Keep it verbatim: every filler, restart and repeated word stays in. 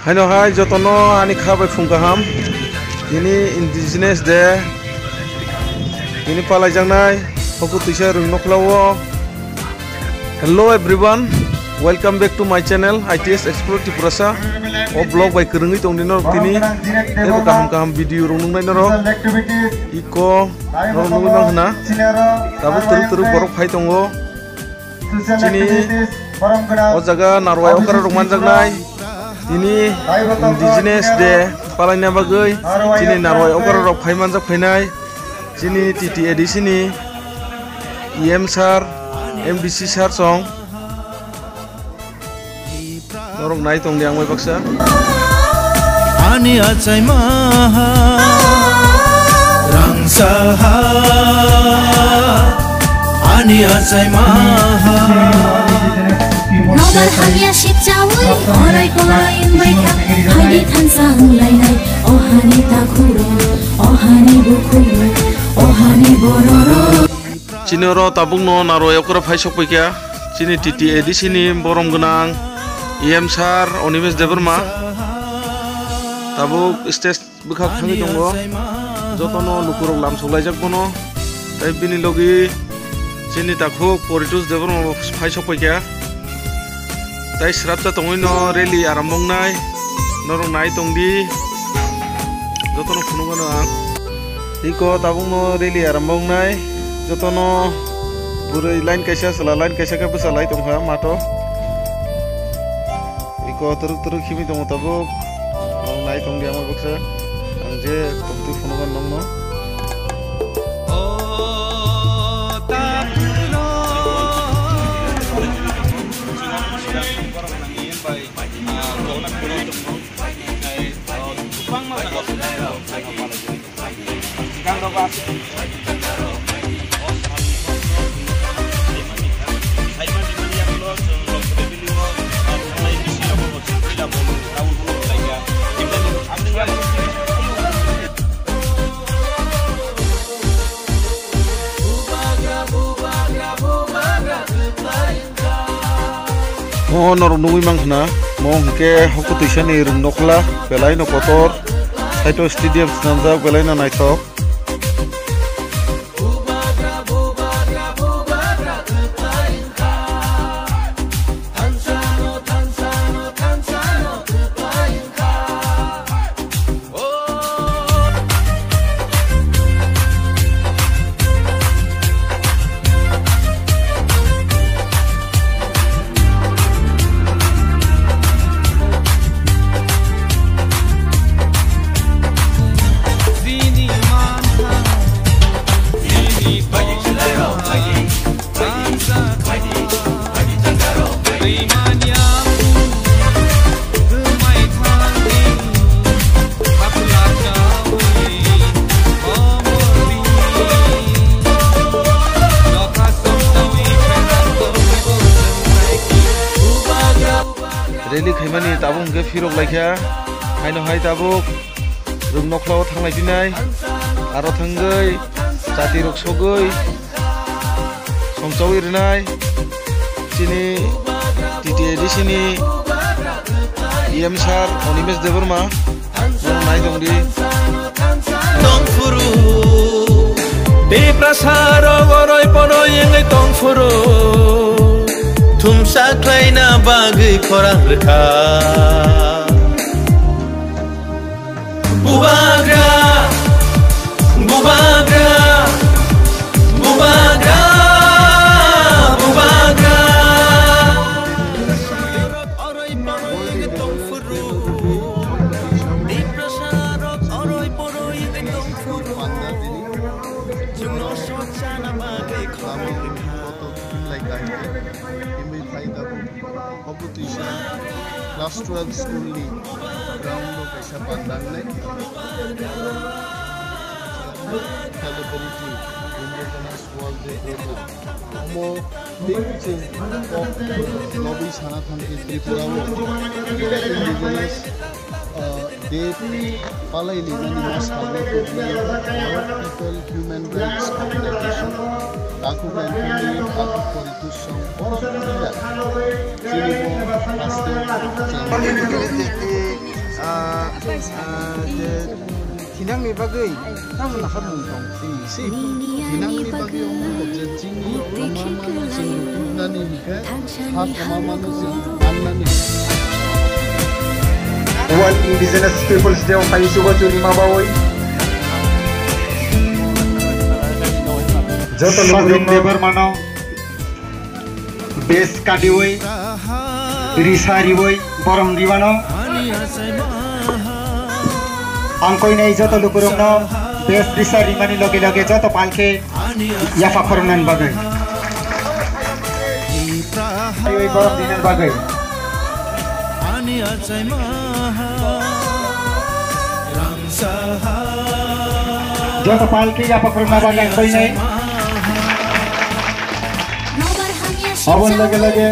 Haino hai jotono ani kha bai phung kaham. Tini Indigenous Day. Tini palaijaknai. Hoku twisa rwng nokhlao. Hello everyone, welcome back to my channel I T S Explore Tiprasa. O vlog bai kwrwngwi tongdi norok tini. Tebo kaham kaham video rok nuknai norok. Iko norok nukwi mankhna. Tabuk twrwk twrwk borok phai tongo. Chini o jaga narwai okra rok manjaknai. Tini Indigenous Day palaina bagwi chini narwai okra rok phai manjak phainai. Chini T T A D C ni E M sir, M D C sir song. Norok nai tongdi ang bai baksa. Ani achai maha, rangsa ha, ani achai maha. Nobar hamya sip chawi, orai kolai wngbai kha, hani thansa wnglainai, o hani takhuro, o hani bukhuro, o hani bororo. Chini oro tabukno narwai okra phai sokpaikha. Chini T T A D C ni borom gwnang E M sir Onimesh Debbarma. Tabuk stage bwkhak thangwi tongo. Jotono lukurok lamsok laijak bono. Tei bini logi chini takhuk Poritosh Debbarma bo phai sokpaikha. Tei srapsa tongwi no rally arambo wngnai. Norok nai tongdi. Jotono phunukgano ang. Iko tabukno rally arambo wngnai. Jotono bwrwi line kaisa, chwla line kaisa khe bwchalai tongkha mato. Iko twrwk twrwk himwi tongo tabuk. Norok nai tongdi ang bai baksa. Ang je tongtwi phunukgano nokno. Mo norok nugwi mankha na, mo hwnkhe hoku twisani rwng nokla, belai no kotor, side o stadium swnamjak, belai no naithok. Rally khaimani tabuk hwnkhe phirok laikha, haino hai tabuk rwng nokhlao thanglai phinai, aro thangwi chatirok sogwi songchawi rwnai. Chini T T A D C ni E M sir Onimesh Debbarma, bono nai tongdi. Tongphuru, Tiprasa rok oroi poroi wngwi tongphuru, thumsa khlaina bagwi khorang rwkha. Bubagra, bubagra, bubagra, bubagra. Obo twisa class twelve school ni ground o kaisa panda wngnai. Celebrity Indigenous World Day program. Omo tei chwng kok lobwi sana thang khe Tripura o Indigenous, uh, Day palai limani ma salno tubunai World People Human Rights Organization. Takhuk Ranking ni takhuk Poritusong borok wngya. Chini bo haste chengwi. Ah, ah, je thinangni bagwi tamo naharmung tong twi se. Thinangni bagwi omo je chini rok ma mano chwng tubunani hwnkhe, sak ma mano chwng mannani. World Indigenous Peoples Day o phai sugo churima bawi. Joto Sadin Debbarmano bes kadiwi, risa riwi, borom ribano. Ang koinai joto lukurokno bes risa rimani loge loge joto palke yapha khoroknani bagwi. Riwi borom rinani bagwi. Joto palke yapha khorokna bagwi ang koinai. Aboni loge loge.